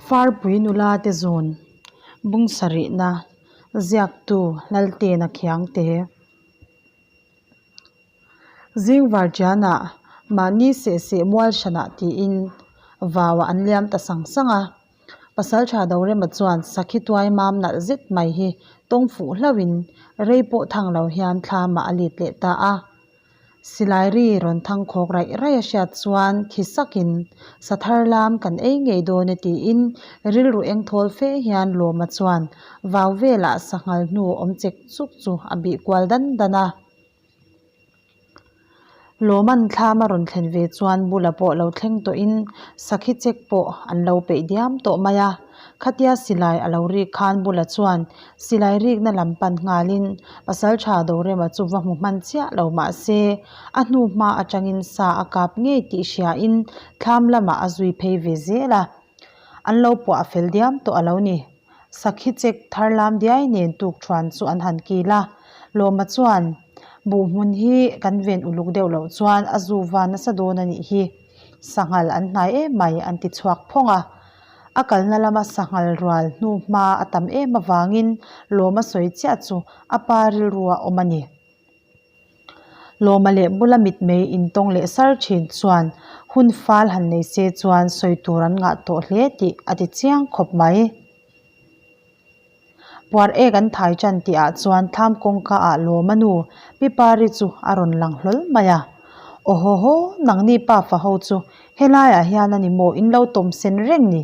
Farpui nula te zun bung sarihna ziaktu Laltena Khiangte. Zingvar tianah mahni seh seh mual hranah tiin vauah an liam ta sang sang a. Pasaltha Dorema chuan sakhi tuai mam nalh zet mai hi tawng fuh hlauhin rei pawh thang lo hian thlamah a lit leh ta a. Silai ri rawn thang khawk raih raih a hriat chuan thi sakin sa thar lam kan ei ngei dawn e tiin rilru eng thawl fe hian Lawma chuan vau velah sanghal hnu awm chek chuk chu a bih kual dan dan a. Lawman thlam a rawn thlen ve chuan bula pawh lo thleng tawhin sakhi chek pawh an lo peih diam tawh mai a. Khatia silai a lo rik khan bula chuan silai rikna lam pan nghalin Pasaltha Dorema chu va hmu hman chiah lo mah se a hnu hma atangin sa a kap ngei tih hriain thlam lamah a zui phei ve zel a. An lo puah fel diam tawh a lo ni. Sakhi chek thar lam diai nen tuk thuan chu an han kil a, Lawma chuan buh hmun hi kan ven uluk deuh loh chuan a zu va nasa dawn a nih hi, sanghal an hnai em mai an ti chhuak phawng a. A kalna lama sanghal rual hnu hma a tam em avangin Lawma sawi chiah chu a pa rilru a awm a ni. Lawma leh bula mitmei intawng leh sar thin chuan hun fal han nei se chuan sawi tur an ngah tawh hle tih a ti chiang khawp mai. Puar ek an thai tan tih ah chuan thlam kawngka ah Lawma nu Pi Pari chu a rawn lang hlawl mai a. Aw haw haw, nangni pa fa ho chu helai ah hian a ni maw in lo tawm sen reng ni?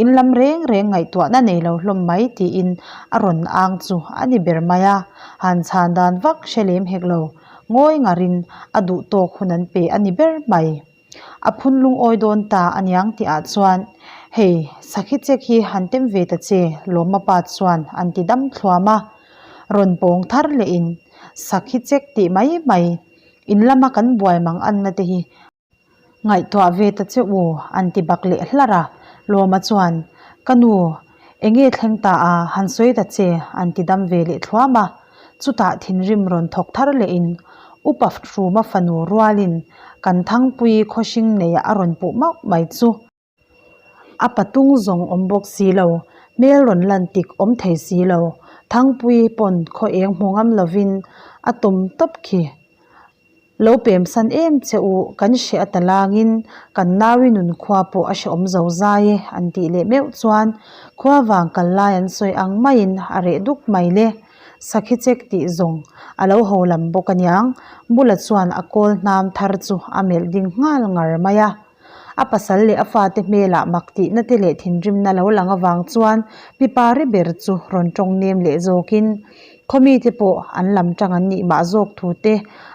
In lam reng reng ngaihtuahna nei lo hlawm mai tiin a rawn ang chu a ni ber mai a, han chhan dan vak hre lem hek lo, ngawi ngarin a duh tawk hun an pe a ni ber mai. A phun lungawi dawn ta aniang tihah chuan, Hei, sakhi chek hi han tem ve ta che, Lawma pa chuan an ti dam thluam a. Rawn pawng thar lehin, Sakhi chek tih mai mai, in lama kan buai mang anna te hi, Ngaihtuah ve ta che u, an ti bak leh hlar a. Lawma chuan, Ka nu, enge thleng ta a, han sawi ta che, an ti dam ve leh thluam a. Chutah thinrim rawn thawk thar lehin, Upa Hruma fanu rualin kan Thangpui khawhring neiah a rawn puh mauh mai chu. A patung zawng awm bawk si lo, hmel rawn lan tik awm thei si lo. Thangpui pawn khaw eng hmu ngam lovin a tum tawp khi. Lo pem san em che u, kan hreh a ta langin kan naui nun khua pawh a hrehawm zo zai e an tih leh meuh chuan khua vang kal lai an sawi ang maiin a reh duk mai le. Sakhi chek tih zawng a lo ho lam bawk aniang, Bula chuan a kawl hnam thar chu a melh ding nghal ngar mai a. A pasal leh a fate hmelah mak tihna te leh thinrimna lo lang avang chuan Pi Pari ber chu rawn tawng nem leh zawkin khawmite pawh an lam tang an nih mah zawk thu te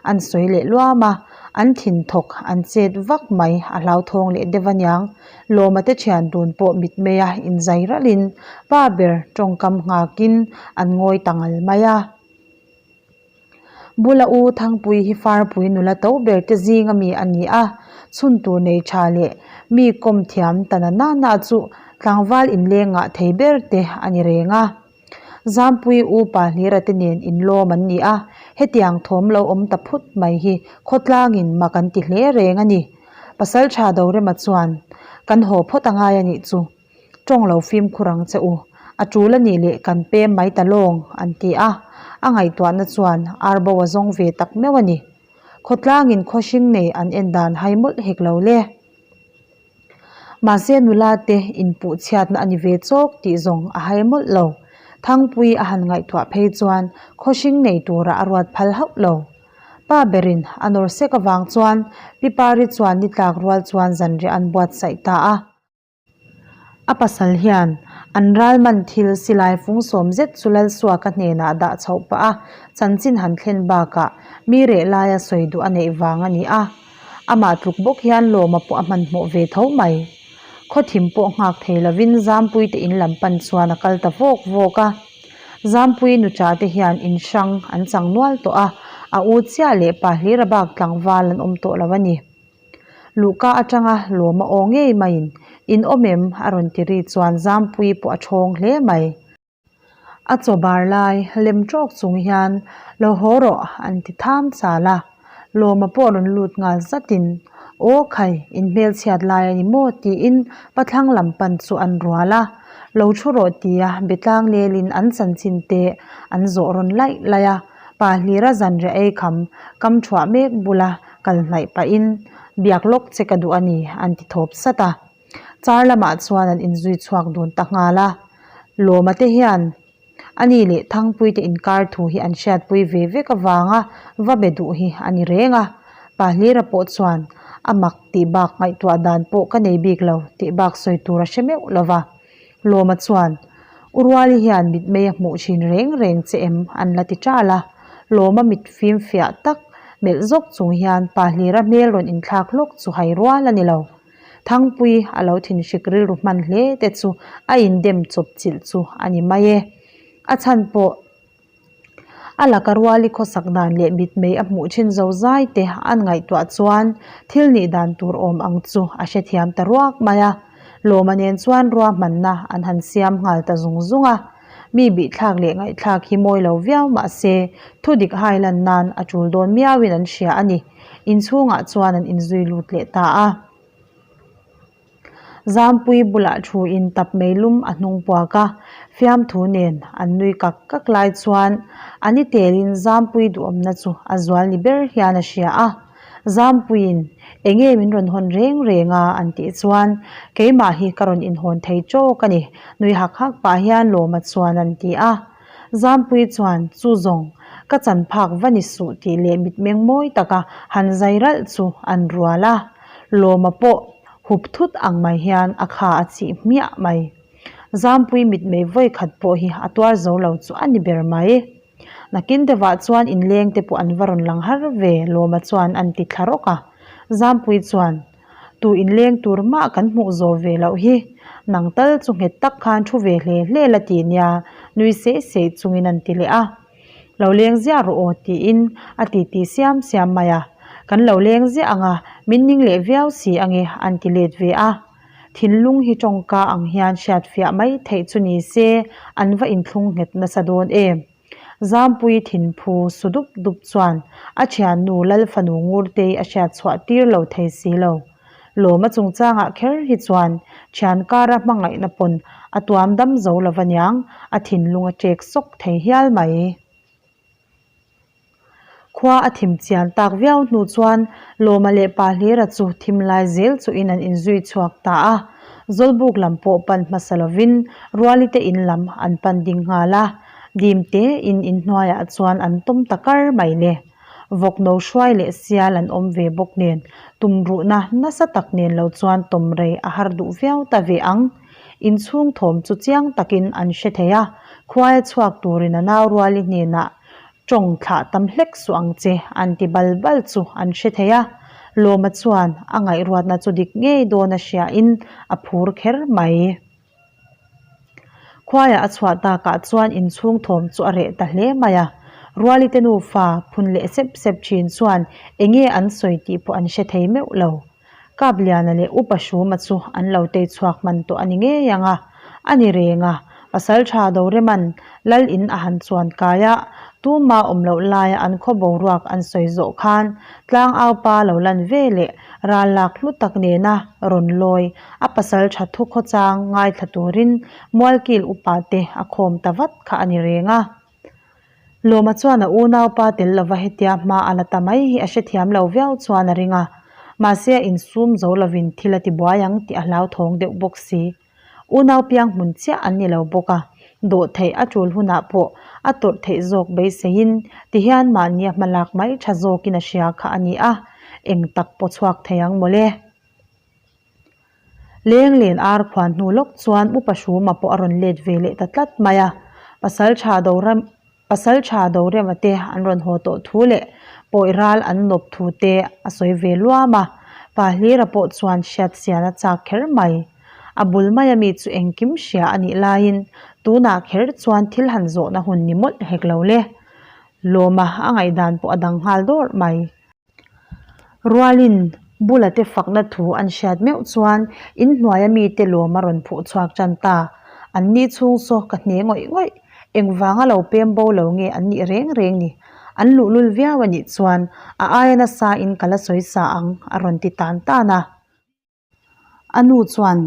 an sawi leh luam a, an thinthawk an chet vak mai a hlauthawng leh deuh aniang. Lawma te thian dun pawh mitmeia inzai ralhin pa ber tawngkam nghakin an ngawi ta ngal mai a. Bula u Thangpui hi Farpui nula to ber te zing ami a ni a, chhun tur nei tha leh mi kawm thiam ta na na na chu tlangval inleng ngah thei ber te a ni reng a. Zampui u pa Hlira te nen inlawm an ni a, hetiang thawm lo awm ta phut mai hi khawtlangin mak an ti hle reng a ni. Pasaltha Dorema chuan, Kan haw phawt angai a nih chu. Tawng lo fimkhur ang che u, a tul a nih leh kan pem mai ta lawng, an ti a. A ngaihtuahna chuan arbo a zawng ve tak meuh a ni. Khawtlangin khawhring nei an en dan hai mawlh hek lo le. Mahse nula te inpuh chhiatna a ni ve chawk tih zawng a hai mawlh lo. Thangpui a han ngaihtuah phei chuan khawhring nei tura a ruat phal hauh lo. Pa berin a nawr sek avang chuan Pi Pari chuan ni tlak rual chuan zanriah an buatsaih ta a. A pasal hian an ral man thil silai fung sawm zet chu Lalsuaka hnenah dah chhoh pah a, chanchin han thlen bakah mi reh laia sawi duh a neih vang a ni a. Amah tluk bawk hian Lawma pawh a hmanhmawh ve tho mai. Khawthim pawh nghak thei lovin Zampui te in lam pan chuan a kal ta vawk vawk a. Zampui nucha te hian in hrang an chang nual tawh a, a u chiah leh pa hlira bak tlangval an awm tawh lo a ni. Luhka atanga lawm a aw ngei maiin, In awm em? a rawn ti ri chuan Zampuii pawh a thawng hle mai. A chaw bar lai lem tawk chung hian, Lo haw rawh, an ti tham chal a. Lawma pawh rawn lut nghal zatin, Aw khai, in hmelchhiat lai a ni maw? tiin pathlang lam pan chu an rual a. Lo thu rawh tia betlang lelin an chanchin te an zawh rawn laih laih a. Pa hlira zanriah ei kham kam thuah mek bula kal hnaih pahin biak lawk che ka duh a ni an ti thawp sat a. Car lamah chuan an inzui chhuak dun ta nghal a. Lawma te hian Ani leh Thangpuite inkar thu hi an hriatpui ve vek avanga va be duh hi a ni reng a. Pa Hlira pawh chuan a mak tih bak ngaihtuah dan pawh ka nei bik lo tih bak sawi tur a hre meuh lo va. Lawma chuan, U Ruali hian mitmei a hmuh thin reng reng che em? an la ti ṭal a. Lawma mit fim fiah tak melh zawk chung hian Pa Hlira hmel rawn inthlak hlawk chu hai rual a ni lo. Thangpui a lo thinhrik rilru hman hle te chu a indem chawp chilh chu a ni mai e. A chhan pawh a laka ruali khawsak dan leh mitmei a hmuh thin zo zai te an ngaihtuah chuan thil nih dan tur awm ang chu a hrethiam ta ruak mai a. Lawma nen chuan ruahmanna an han siam nghal ta zung zung a. Mi bihthlak leh ngaihthlak hi mawi lo viau mah se thudik hai lan nan a tul dawn miauin an hria a ni. Inchhungah chuan an inzui lut leh ta a. Zampui bulah thuin tap mei lum a hnung puak a, fiamthu nen an nui kak kak lai chuan a ni telin Zampui duhawmna chu a zual ni ber hian a hria a. Zampuiin enge min rawn hawn reng reng a an tih chuan keimah hi ka rawn inhawn thei tawk a ni, nui hak hak pah hian Lawma chuan an ti a. Zampui chuan, Chu zawng, ka chan phak va ni suh tih leh mitmeng mawi taka han zai ralh chu an rual a. Lawma pawh hup thut ang mai hian a kha a chih hmiah mai. Zampui mitmei vawi khat pawh hi a tuar zo lo chu a ni ber mai. Nakin deuhah chuan inleng te pawh an va rawn lang har ve, Lawma chuan an ti thla rawk a. Zampui chuan, Tu inleng tur mah kan hmuh zawh ve loh hi, nang tal chu nghet tak khan thu ve hle hle la ti nia, nui seih seih chungin an ti leh a. Lo leng ziah rawh aw tiin a titi siam siam mai a, kan lo leng ziah ang a, min ning leh viau si ange an ti let ve a. Thinlung hi tawngka ang hian hriatfiah mai theih chu ni se an va inthlung nghet nasa dawn em. Zampui thinphu su dup dup chuan a thiannu Lal fanu Ngurtei a hriat chhuah tir lo thei si lo. Lawma chungchangah kher hi chuan thian kara hmangaihna pawn a tuam dam zo lo va niang, a thinlung a ṭek sawk thei hial mai. Khua a thim chian tak viau hnu chuan Lawma leh Pa Hlira chu thim lai zel chuhin an inzui chhuak ta a. Zawlbuk lam pawh pan hmasa lovin Ruali te in lam an pan ding nghal a. Dim te in inhnuaiah chuan an tawm ta kar mai le. Vawk no hruai leh sial an awm ve bawk nen tumruhna nasa tak nen lo chuan tawm rei a har duh viau ta ve ang. Inchhung thawm chu chiang takin an hre thei a, khuaia chhuak turin a nau Ruali hnenah Tawng thlah tam hlek suh ang che an ti bal bal chu an hre thei a, Lawma chuan a ngaihruatna chu dik ngei dawn a hriain a phur kher mai. Khuaiah a chhuah takah chuan inchhung thawm chu a reh ta hle mai a, Ruali te nufa phun leh sep sep thin chuan enge an sawi tih pawh an hre thei meuh lo. Kapliana leh Upa Hruma chu an lo tei chhuak hman tawh a ni ngei ang a, a ni reng a, Pasaltha Doreman Lal in a han chuan kai a, tuma awm loh laia an khaw boruak an sawi zawh khan Tlangaupa lo lan ve leh ral lak hlu tak nena rawn lawi a pasaltha thu khawchang ngaithla turin Mualkil Upa te a khawm ta vat kha a ni reng a. Lawma chuan a unaupa tel lova hetia hma a la ta mai hi a hrethiam lo viau chuan a ring a, mahse a insum zo lovin thil a ti buai ang tih a hlauthawng deuh bawk si. Unau piang hmun chiah an ni lo bawk a, dawh theih a tul hunah pawh a tawrh theih zawk beiseiin tihian mahnia hma lak mai tha zawkin a hria kha a ni a, eng tak pawh chhuak thei ang mawle. Leng len ar khuan hnu lawk chuan Upa Hruma pawh a rawn let ve leh ta tlat mai a, Pasaltha Doram Pasaltha Dorema te an rawn haw tawh thu leh pawi ral an nawp thu te a sawi ve luam a, Pa Hlira pawh chuan hriat sian a chak kher mai. A bul maia mi chu engkim hria a nih laiin tunah kher chuan thil han zawhna hun ni mawlh hek lo le. Lawma a ngaihdan pawh a dang nghal dawrh mai. Rualin bula te fakna thu an hriat meuh chuan inhnuaia mite lawm a rawn phuh chhuak tan ta. An ni chhung saw ka hne ngawih ngawih. Engvanga lo pem bo lo nge an nih reng reng ni? An luhlul viau a nih chuan a aia nasa in ka la sawi sa ang a rawn ti tan tan a. A nu chuan,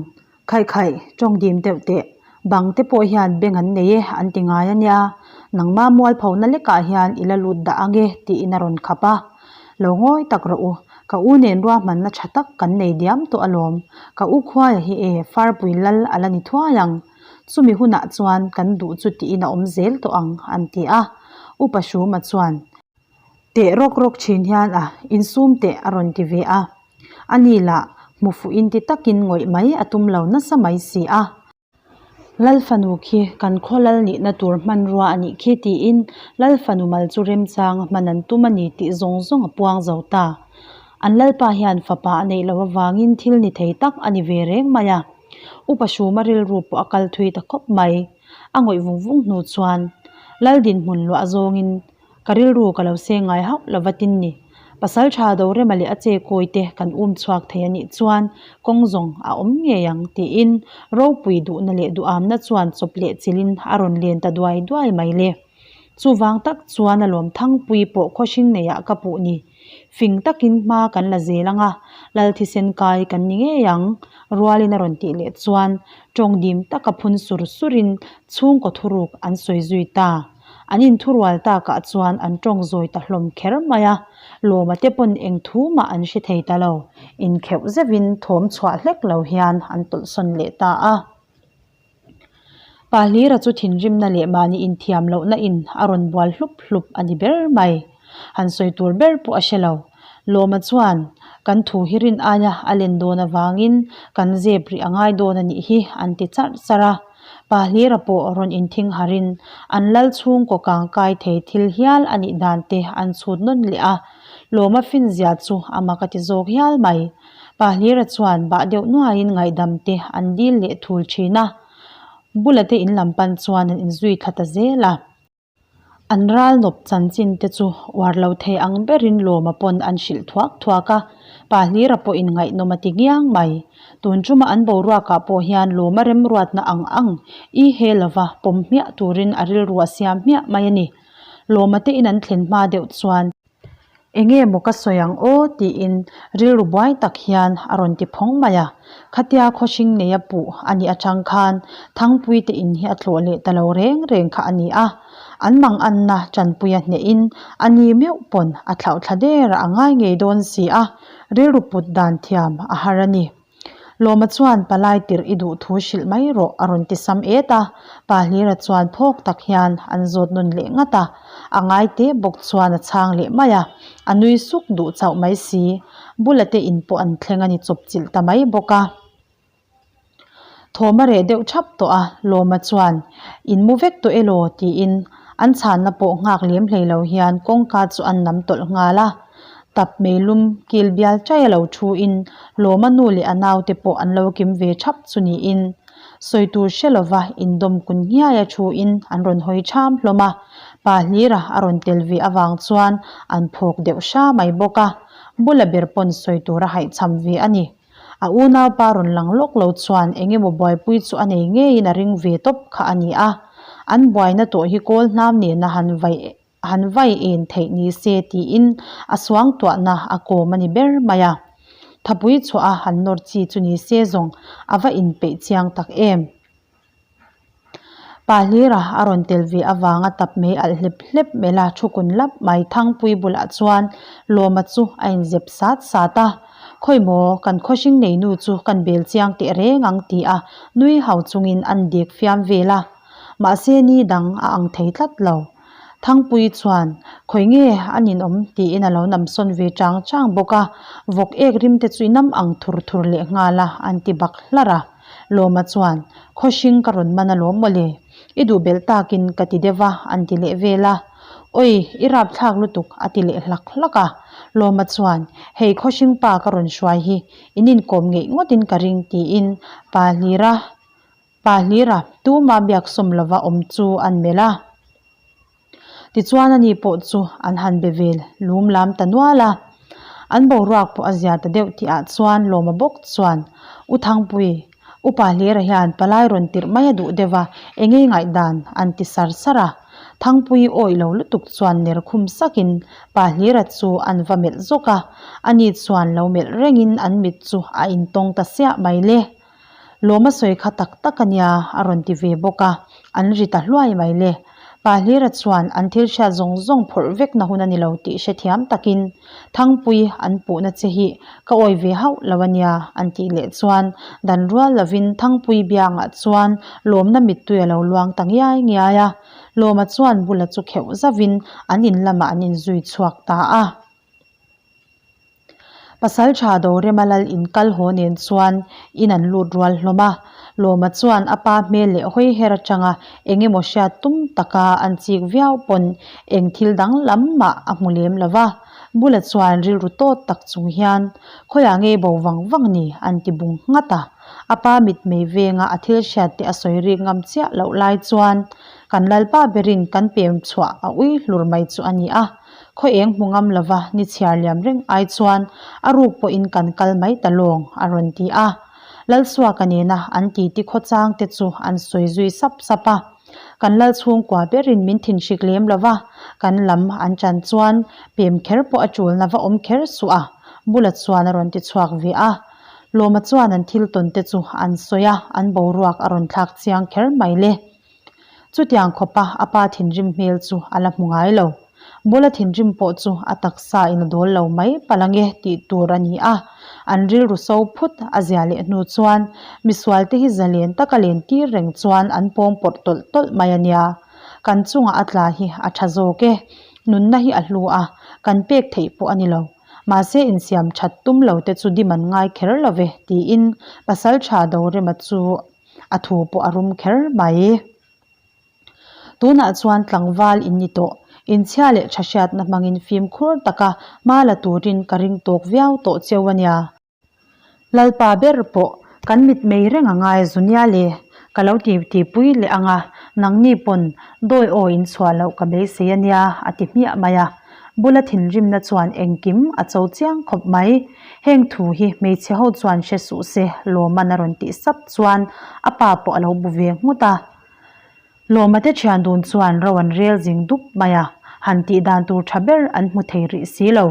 Khaih khaih, tawng dim deuh teh, bang te pawh hian beng an nei e an ti ngai a nia, nangma mualphona lekah hian i la lut dah ang e tiin a rawn khap a. Lo ngawi tak rawh u, ka u nen ruahmanna tha tak kan nei diam tawh alawm, ka u khuaia hi e farpui lal a la ni thuai ang, chumi hunah chuan kan duh chu tiin a awm zel tawh ang an ti a. Upa Hruma chuan, Teh rawk rawk thin hian a insum teh a rawn ti ve a. A ni lah hmu fuh inti takin ngawih mai a tum lo nasa mai si a. Lal fanu khi kan khaw lal nihna tur hmanrua a nih khi tiin Lal fanu mal chu remchang a hman an tum a ni tih zawng zawng a puang zo ta. An lalpa hian fapa a neih loh avangin thil ni thei tak a ni ve reng mai a. Upa Hruma rilru pawh a kal thui ta khawp mai. A ngawih vung vung hnu chuan Lal dinhmun luah zawngin Ka rilru ka lo seng ngai hauh lo va tin ni. Pasal tha Dorema leh a che kawi te kan um chhuak thei a nih chuan kawng zawng a awm ngei ang tiin ropui duhna leh duhamna chuan chawp leh chilhin a rawn len ta duai duai mai le. Chuvang tak chuan a lawm Thangpui pawh khawhring neiah ka puh ni. Fing takin hma kan la zel ang a, Lal thisen kai kan ni ngei ang, Rualin a rawn tih leh chuan tawng dim taka phun sur surin chhungkaw thuruk an sawi zui ta. An inthurual takah chuan an tawng zawi ta hlawm kher mai a, Lawma te pawn eng thu mah an hre thei ta lo. Inkheuh zeuhin thawm chhuah hlek lo hian an tawlhsawn leh ta a. Pa Hlira chu thinrimna leh mahni inthiam lohna in a rawn bual hlup hlup a ni ber mai. Han sawi tur ber pawh a hre lo. Lawma chuan, Kan thu hi rin aia a len dawn avangin kan zep rih a ngai dawn a nih hi an ti charh charh a. Pa Hlira pawh rawn inthing harin an lal chhungkaw kang kai thei thil hial a nih dan te an chhut nawn leh a, Lawma finzia chu a mak a ti zawk hial mai. Pa Hlira chuan bah deuh nuaiin ngaihdam te an dil leh thul thin a, Bula te in lam pan chuan an inzui thla ta zel a. An ral nawp chanchin te chu uar lo thei ang berin Lawma pawn an hrilh thuak thuak a, Pa Hlira pawhin ngaihnawm a ti ngiang mai. Tun tuma an boruakah pawh hian Lawma remruatna ang ang i he lova pawm hmiah turin a rilru a siam hmiah mai a ni. Lawma te in an thlen hma deuh chuan. Enge maw ka sawi ang aw tiin rilru buai tak hian a rawn ti phawng mai a. Khatia khawhring neia puh a nih atang khan Thangpui te in hi a tlawh leh ta lo reng reng kha a ni a. An mang anna tanpuia hnehin a ni meuh pawn a thlauh thla der a ngai ngei dawn si a, rilru put dan thiam a har a ni. Lawma chuan palai tirh i duh thu hrilh mai rawh a rawn ti sam et a, Pa Hlira chuan phawk tak hian an zawt nawn leh ngat a, a ngai te bawk chuan a chhang leh mai a, a nui suk duh chauh mai si, bula te in pawh an thleng a ni chawp chilh ta mai bawk a. Thawm a reh deuh thap tawh a, Lawma chuan in mu vek tawh elaw tiin an chhanna pawh nghak lem hlei lo hian kawngka chu an nam tawlh nghal a. Tap meilum kil bial chai a lo thu in Lawma nu leh a naute pawh an lo kim ve thap chu niin sawi tur hre lova indawm kun nghiai a thu in an rawn hawi tham hlawm a. Pa Hlira a rawn tel ve avang chuan an phawk deuh hra mai bawk a, bula ber pawn sawi tur a haihchham ve a ni. A unaupa rawn lang lawk lo chuan eng emaw buaipui chu a nei ngeiin a ring ve tawp kha a ni a. An buaina tawh hi kawl hnam nena han vaih han vai en theih ni se tiin a suangtuahna a kawm a ni ber mai a. Thapui chhuah a han nawr chi chu ni se zawng a va inpeih chiang tak em. Pa Hlira a rawn tel ve avanga tap mai alh hlep hlep mela thu kun lap mai Thangpui bulah chuan Lawma chu a inzep sat sat a, Khawi maw kan khawhring neinu chu kan bel chiang teh reng ang ti a nui hau chungin an dek fiam vel a, mahse ni dang a ang thei tlat lo. Thangpui chuan, Khawi nge a ninawm? tiin a lo namsawn ve chang chang bawk a, vawk ek rim te chu i nam ang thur thur leh nghal a, an ti bak hlarh a. Lawma chuan, Khawhring ka rawn man alawm mawle, i duh belh takin ka ti deuh a, an ti leh vel a. Awi, i rapthlak lutuk, a ti leh hlak hlak a. Lawma chuan, Hei khawhring pa ka rawn hruai hi, in inkawm ngeih ngawtin ka ring, tiin Pa Hlira Pa Hlira, tuma biak sawm lova awm chu an melh a. Tichuan ani pawh chu an han be ve lum lam ta nual a. An boruak pawh a zia ta deuh tihah chuan Lawma bawk chuan, U Thangpui, Upa Hlira hian palai rawn tirh mai a duh deuh a, eng ei ngaihdan an ti sar sar a. Thangpuii awih lo lutuk chuan ner khum sakin Pa Hlira chu an va melh zawk a, ani chuan lo melh rengin an mit chu a intawng ta siah mai le. Lawma sawi kha tak tak a nia a rawn ti ve bawk a, an ri ta hluai mai le. Pa Hlira chuan an thil hriat zawng zawng phawrh vekna hun a ni lo tih hrethiam takin Thangpui an puhna che hi ka awi ve hauh lo a nia an tih leh chuan dan rual lovin Thangpui biangah chuan lawmna mittui a lo luang ta ngiai ngiai a. Lawma chuan bula chu kheuh zauhin an in lamah an inzui chhuak ta a. Pasal tha Dorema lal in kal haw nen chuan in an lut rual hlawm a, Lawma chuan a pa hmel leh hawi her atanga eng emaw hriat tum taka an chik viau pawn eng thil dang lam mah a hmu lem lo va. Bula chuan rilru tawt tak chung hian khawiah ngei bo vang vang ni an ti bung nghat a. A pa mitmei venga a thil hriat te a sawi rik ngam chiah loh lai chuan kan lalpa berin kan pem chhuah a ui hlur mai chu a ni a. Khaw eng hmu ngam lova ni chhiar liam reng ai chuan a ruk pawhin kan kal mai ta lawng, a rawn ti a. Lalsuaka nena an titi khawchang te chu an sawi zui sap sap a. Kan lal chhungkua berin min thinhrik lem lova kan lam an chan chuan pem kher pawh a tulna va awm kher suh a, bula chuan a rawn ti chhuak ve a. Lawma chuan an thil tawn te chu an sawi a, an boruak a rawn thlak chiang kher mai le. Chutiang khawpa a pa thinrim hmel chu a la hmu ngai lo. Bula thinrim pawh chu a taksa in a dawl lo mai palh ange tih tur a ni a. An rilru so phut a zia leh hnu chuan misual te hi zalen taka len tir reng chuan an pawng pawrh tawlh tawlh mai a nia. Kan chungah a tla hi a tha zawk e. Nunna hi a hlu a, kan pek theih pawh a ni lo. Mahse insiam that tum lo te chu dim an ngai kher lo ve tiin Pasaltha Dorema chu A thu pawh a rum kher mai. Tunah chuan tlangval in ni tawh. Inchhia leh tha hriatna hmangin fimkhur taka hma la turin ka ring tawk viau tawh cheu a nia. Lalpa ber pawh kan mitmei reng a ngai zu nia le. Ka lo ti tipui leh ang a, nangni pawn dawi aw in chhuah loh ka beisei a nia a ti hmiah mai a. Bula thinrimna chuan engkim a cho chiang khawp mai. Heng thu hi hmeichhe ho chuan hre suh se, Lawman a rawn tih sap chuan a pa pawh a lo bu ve nghut a. Lawma te thian dun chuan ro an rel zing dup mai a, han tih dan tur tha ber an hmu thei rih si lo.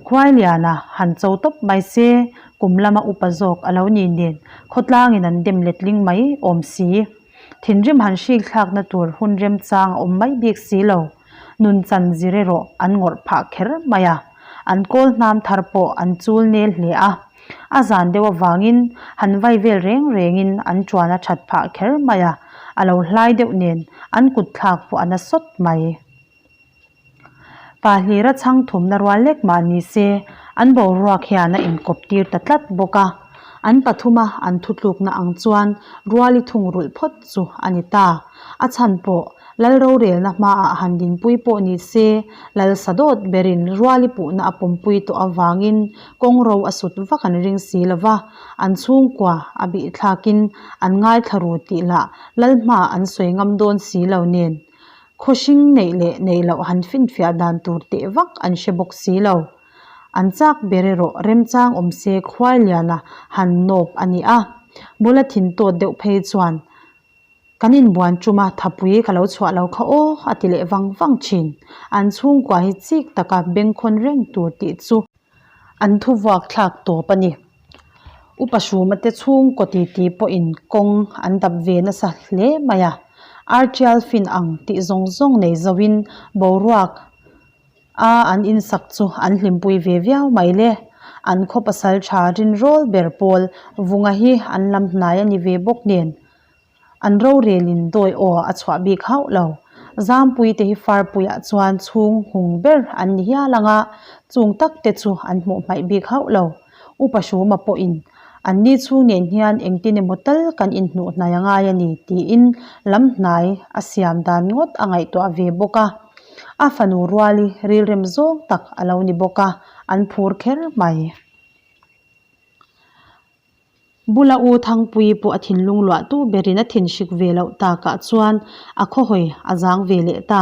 Khuailiana han cho tawp mai se, kum lama upa zawk a lo ni nen khawtlangin an dem letling mai awm si. Thinrim han hrik thlakna tur hun remchang a awm mai bik si lo. Nun chan zir erawh an ngawrh phah kher mai a, an kawl hnam thar pawh an chul nel hle a. A zan deuh avangin han vai vel reng rengin an tuan a that phah kher mai a, a lo hlai deuh nen an kut thlak pawh a na sawt mai. Pa hlira chhang thumna rual lek mah ni se, an boruak hian a inkawp tir ta tlat bawk a. An pathuma an thutlukna ang chuan ruali thungrulh phawt chu a ni ta. A chhan pawh Lal rorelna hmaah han dinpui pawh ni se, Lal Sadawt berin ruali puhna a pawmpui tawh avangin kawng ro a sut vak an ring si lo va, an chhungkua a bihthlakin an ngaithla ru tih lah Lal hmaah an sawi ngam dawn si lo nen. Khawhring neih leh neih loh han finfiah dan tur teh vak an hre bawk si lo. An chak ber erawh remchang awm se Khuailiana han nawp a ni a, bula thin tawt deuh phei chuan Kan inbuan ṭuma thapui ka lo chhuah lo kha aw a ti leh vang vang ṭhin. An chhungkua hi chik taka bengkhawn reng tur tih chu an thuvuak thlak tawp a ni. Upa Hruma te chhungkaw titi pawhin kawng an dap ve nasa hle mai a, Artial fin ang tih zawng zawng nei zoin boruak A an insak chu an hlimpui ve viau mai le. An khaw pasal tha rinrawl ber pawl Vunga hi an lam hnai a ni ve bawk nen an rorelin dawi aw a chhuah bik hauh lo. Zampui te hi Farpuiah chuan chhung hung ber an ni hial ang a, chung tak te chu an hmuh hmaih bik hauh lo. Upa Hruma pawhin an ni chhung nen hian engtin emaw tal kan inhnuh hnai a ngai a ni tiin lam hnai a siam dan ngawt a ngaihtuah ve bawk a. A fanu ruali rilrem zawng tak a lo ni bawk a, an phur kher mai. Bula U Thangpuii pawh a thinlung luahtu berin a thinhrik ve loh takah chuan a khawhawi a zang ve leh ta.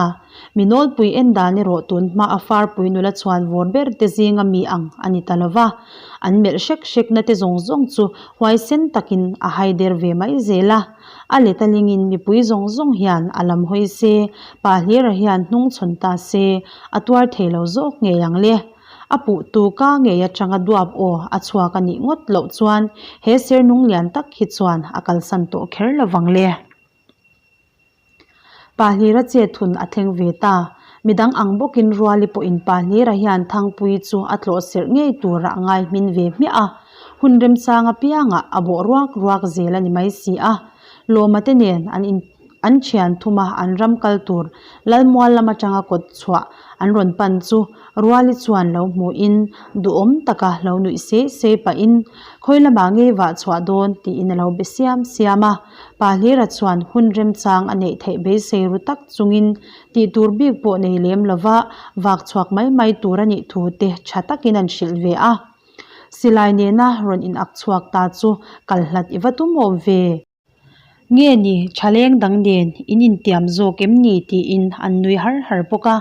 Mi nawlpui en dan erawh tun hma a farpui nula chhuan vawr ber te zinga mi ang a ni ta lo va. An melh hrek hrekna te zawng zawng chu huaisen takin a haider ve mai zel a. A let a lingin mipui zawng zawng hian a lam hawi se, pa hlira hian hnung chhawn ta se, a tuar thei lo zawk ngei ang le. A puhtu ka ngei atanga duap aw a chhuak a nih ngawt loh chuan he ser nung lian tak hi chuan a kalsan tawh kher lo vang le. Pa hlira chet hun a thleng ve ta. Midang ang bawkin Ruali pawhin Pa hlira hian Thangpuii chu a tlawh serh ngei turah a ngai hmin ve hmiah a. Hun remchang apiangah a bawh ruak ruak zel a ni mai si a. Lawma te nen an in an thian thum a an ram kal tur Lalmual lam atanga kawt chhuah an rawn pan chu Ruali chuan lo hmuhin duhawm taka lo nuih sei sei pahin khawi lamah ngei vah chhuah dawn tiin a lo be siam siam a. Pa Hlira chuan hun remchang a neih theih beisei ru tak chungin tih tur bik pawh nei lem lova vak chhuak mai mai tur a nih thu te tha takin an hrilh ve a. Silai nena rawn in ak chhuak ta chu kal hlat i va tum awm ve. Nge ni thaleng dang nen in intiam zawk em ni tiin an nui har har bawk a.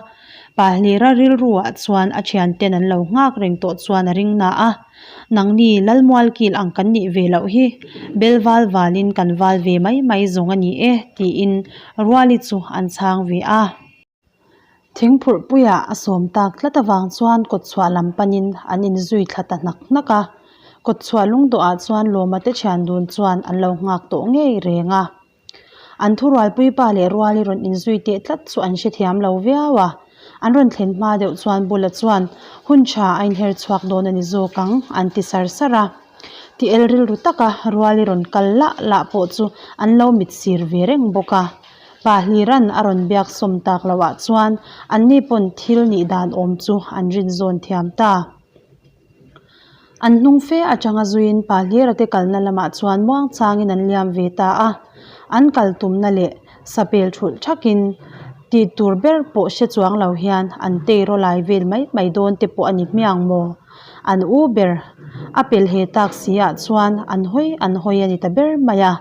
Pa Hlira rilruah chuan a thianten an lo nghak reng tawh chuan a ring na a. Nangni Lalmual kil ang kan nih ve loh hi bel val valin kan val ve mai mai zawng a ni e tiin Ruali chu an chhang ve a. Thingphurhpuiah a sawm tak tlat avang chuan kawtchhuah lam panin an inzui thla ta hnak hnak a. Kawtchhuah lungdawhah chuan Lawma te thian dun chuan an lo nghak tawh ngei reng a. An thurualpui pa leh Ruali rawn inzui teh tlat chu an hrethiam lo viau a. An rawn thlen hma deuh chuan Bula chuan hun tha a inher chhuak dawn a ni zawk ang an ti sar sar a. Ti el rilru taka Ruali rawn kal lah lah pawh chu an lo mit sir ve reng bawk a. Pa Hliran a rawn biak sawm tak loh ah chuan anni pawn thil nih dan awm chu an rin zawn thiam ta. An hnung fe atanga zuiin Pa Hlira te kalna lamah chuan muang changin an liam ve ta a. An kal tumna leh sapel thulh thakin tih tur ber pawh hre chuang lo hian an tei raw lai vel mai mai dawn te pawh a ni hmiang maw? An u ber a pel he tak si ah chuan an hawi an hawi a ni ta ber mai a.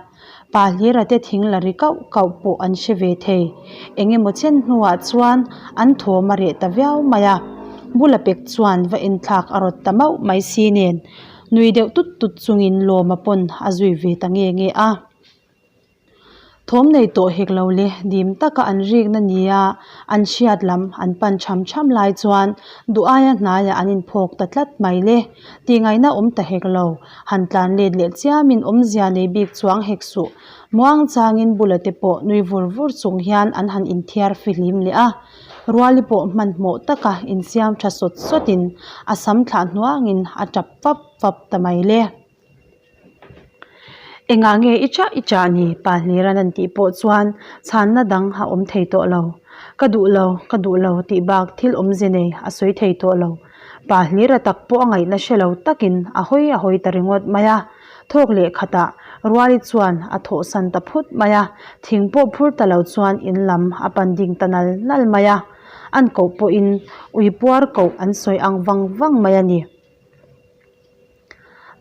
Pa hlira te thing la ri kauh kauh pawh an hre ve thei. Eng emaw chen hnuah chuan an thawm a reh ta viau mai a. Bula pek chuan va enthlak a rawt ta mauh mai si nen nui deuh tut tut chungin Lawma pawn a zui ve ta nge nge a. Thawm nei tawh hek lo le dim taka an rikna nia an hriat lam an pan tham tham lai chuan duh aia hnaiah an inphawk ta tlat mai le. Tihngaihna awm ta hek lo. Han tlan let leh chiamin awmzia nei bik chuang hek suh. Muang changin bula te pawh nui vur vur chung hian an han inthiar fihlim leh a. Ruali pawh hmanhmawh taka insiam tha sawt sawtin a sam thlah hnuangin a tap fap fap ta mai le. Engah nge i chah i chah ni? Pa Hliran an tih pawh chuan chhanna dang a awm thei tawh lo. Ka duh lo, ka duh lo tih bak thil awmze nei a sawi thei tawh lo. Pa Hlira tak pawh a ngaihna hre lo takin a hawi a hawi ta ringawt mai a. Thawk leh khatah Ruali chuan a thawhsan ta phut mai a, thing pawh phur ta lo chuan in lam a pan ding ta nal nal mai a. An koh pawhin ui puar koh an sawi ang vang vang mai a ni.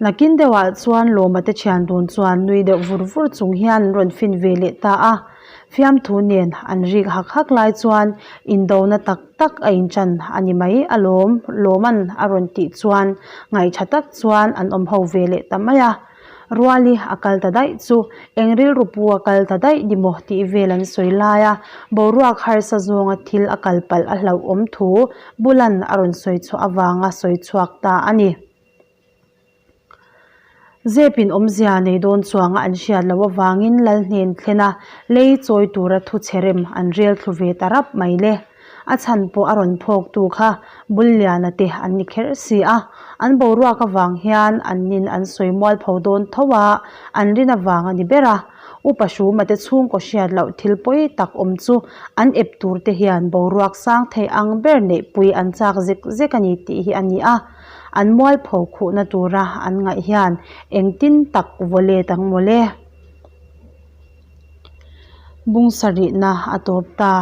Nakin deuhah chuan Lawma te thian dun chuan nui deuh vur vur chung hian an rawn fin ve leh ta a, fiamthu nen an rik hak hak lai chuan indona tak tak a inchan a ni mai alawm Lawma'n a rawn tih chuan ngaihṭha tak chuan an awm ho ve leh ta mai a. Ruali a kal ta daih chu eng rilru pu a kal ta daih ni maw tih vel an sawi lai a, boruak harsa zawnga thil a kal palh a hlauhawm thu Bula'n a rawn sawi chhuah avanga sawi chhuak ta a ni. Zepin awmzia nei dawn chuanga an hriat loh avangin Lal hnen thlen a lei chawi tura thu chhe rem an rel thlu ve ta rap mai le. A chhan pawh a rawn phawktu kha Bulliana te an ni kher si a, an boruak avang hian an nin an sawi mualpho dawn tho a, an rin avang a ni ber a. Upa Hruma te chhungkaw hriat loh thil pawi tak awm chu an ep tur te hian boruak sang thei ang ber neihpui an chak zek zek a ni tih hi a ni a. An mualpho khuhna tura an ngaih hian engtin tak vaw let ang mawle. Bung sarihna a tawp ta.